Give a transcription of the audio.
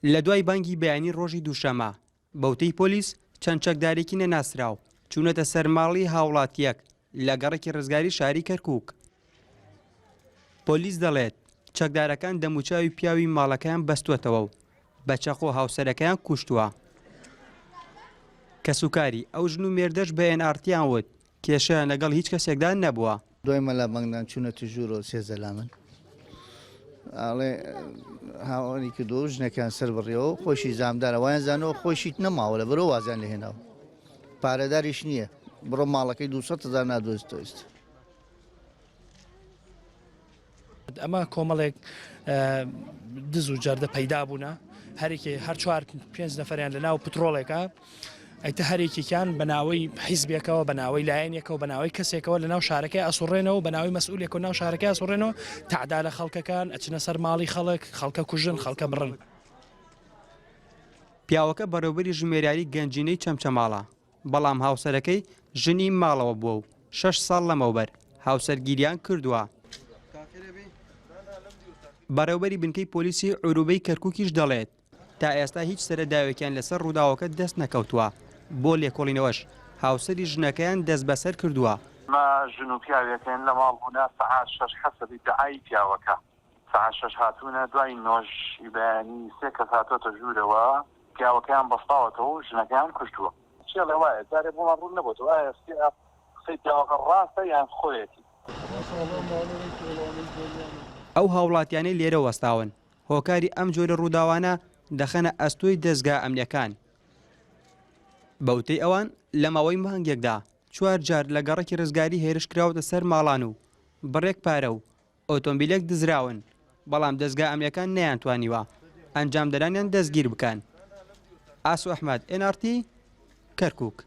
لە دوای بانگی بەیانی ڕۆژی دووشەمە، بەوتەی پۆلیس چەند چەکدارێکی نەناسراو چوونەتە سەر ماڵی هاوڵاتییەک لە گەڕەکی ڕزگاری شاری کەرکوک. پۆلیس دەڵێت، چەکدارەکان دەموچاوی پیاوی ماڵەکەیان بەستووەتەوە و بە چەقۆ هاوسەرەکەیان کوشتووە. کەسوکاری ئەو ژن و مێردەش بە ئێن ئاڕ تیان وت، کێشەیان لەگەڵ هیچ کەسێکدا نەبووە. دوای مەلا بانگدان چوونەتە ژوورەوە سێ زەلامن ئاڵێ هاواری کردو ژنەکان سەر بڕیەوە خۆشی زامدارە وایان زانەوە خۆشیت نەماوە لە بەرەوە وازیان لێ هێناوە پارەداریش نییە بڕۆ ماڵەکەی 200 هزار نادۆزیتەوە ئێستا. ئەمە کۆمەڵێک دز و جەردە پەیدا بوونە هەرێکی هەر چوار پێنج نەفەریان لە ناو پترۆڵێکە ئەیتە هەرێکێکیان بە ناوەی حیزبێکەوە بە ناوەی لایەنێکەوە بە ناوەی کەسێکەوە لە ناو شارەکەی ئەسوڕێنەوە بە ناوی مەسئولێک و ناو شارەکە ئەسوڕێنەوە تەعدا لە خەڵکەکان ئەچنە سەر ماڵی خەڵک خەڵکە کوژن خەڵکە بڕن. پیاوەکە بەڕێوبەری ژمێریاری گەنجینەی چەمچەماڵە، بەڵام هاوسەرەکەی ژنی ماڵەوە بووە و شەش ساڵ لەمەوبەر هاوسەرگیریان کردووە. بەڕێوبەری بنکەی پۆلیسی عروبەی کەرکوکیش دەڵێت، تا ئێستا هیچ سەرەداوێکیان لەسەر ڕووداوەکە دەست نەکەوتووە، بۆ لێکۆڵینەوەش هاوسەری ژنەکەیان دەستبەسەر کردووە. ئەمە ژن و پیاوێکن لە ماڵ بوونە سەعات شەش حەسەب ئیدعای پیاوەکە سەعات شەش هاتوونە دوای نۆش ی بەیانی سێ کەس هاتۆتە ژوورەوە پیاوەکەیان بەستاوەتەوە و ژنەکەیان کوشتووە. کێڵێ وایە جارێ بۆمان ڕوون نەبۆتەوە ئایا قسەی پیاوەکە ڕاستە یان خۆیەتی. ئەو هاوڵاتیانەی لێرە وەستاون هۆکاری ئەم جۆرە ڕووداوانە دەخەنە ئەستۆی دەزگا ئەمنیەکان. بە وتەی ئەوان لە ماوەی مانگێکدا چوار جار لە گەڕەکی ڕزگاری هێرش کراوەتە سەر ماڵان و بڕێک پارە و ئۆتۆمبیلێک دزراون، بەڵام دەزگا ئەمنیەکان نەیانتوانیوە ئەنجامدەرانیان دەستگیر بکەن. ئاسۆ ئەحمەد، ئێن ئاڕ تی، کەرکوک.